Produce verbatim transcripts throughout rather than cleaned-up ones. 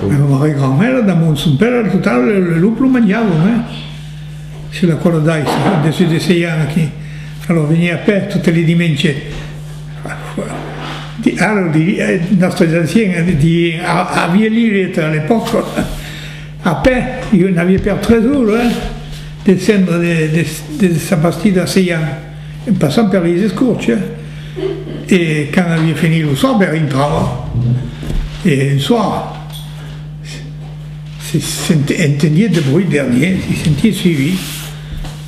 Mèma grand-mèra, damb mon son père, total, le, le lop lo manjavan, eh? Sus la còla d'Ais, dessús de Seian aquí. Alòrs veniá a pè totes li dimenges. Di-, ara, di-, eh, nòstres ancians, eh, di-, a, aviá li reta a l'epòca. A pè, i n'aviá per tres oras, eh, descendre de, de, de sa bastida a Seian, en passant per lis escorchas, eh. E quand aviá fenit lo sòrbe, rintrava. E un soir, se, se, s'entendiá de bruit darrièr, se sentiá suivit.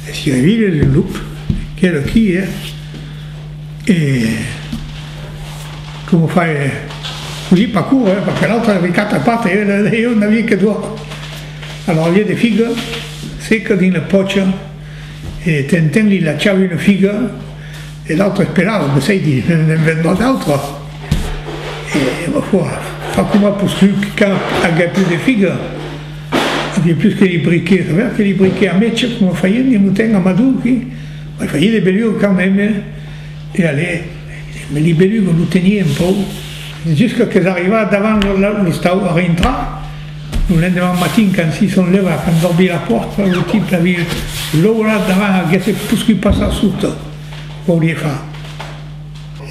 E se revira, le lop, qu'èra aquí, eh? E coma fai, cossí, pas córrer, eh, perque l'autre aviá quatre patas e ela, e eu n'aviá que doas. Alòrs aviá de figas secas dins la pòcha, e de temps en temps li lachava una figa, e l'autre esperava, bessai, di, ne'n vendrà d'autras. E, ma foi, fa coma poscut, quand aguèt plus de figas, aviá plus que li briquets, sabètz que li briquets a mècha, coma faián, li motèns a Madon, qui, mai faiá de belugas quand même, eh? E alè, me li belugas lo teniá un pauc, jusca qu'es arribat davant lo, lo, l'ostau a rintrar. Lo lendeman matin, quand si son levat, quand dòrbi la pòrta, lo tipe aviá laurat davant, aguèsse poscut passar sota, voliá far.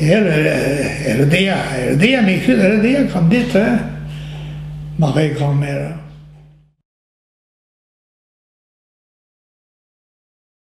E ela, ela, ela deia, ela deia, me, ela deia, grandet, eh? Mare grand-mèra.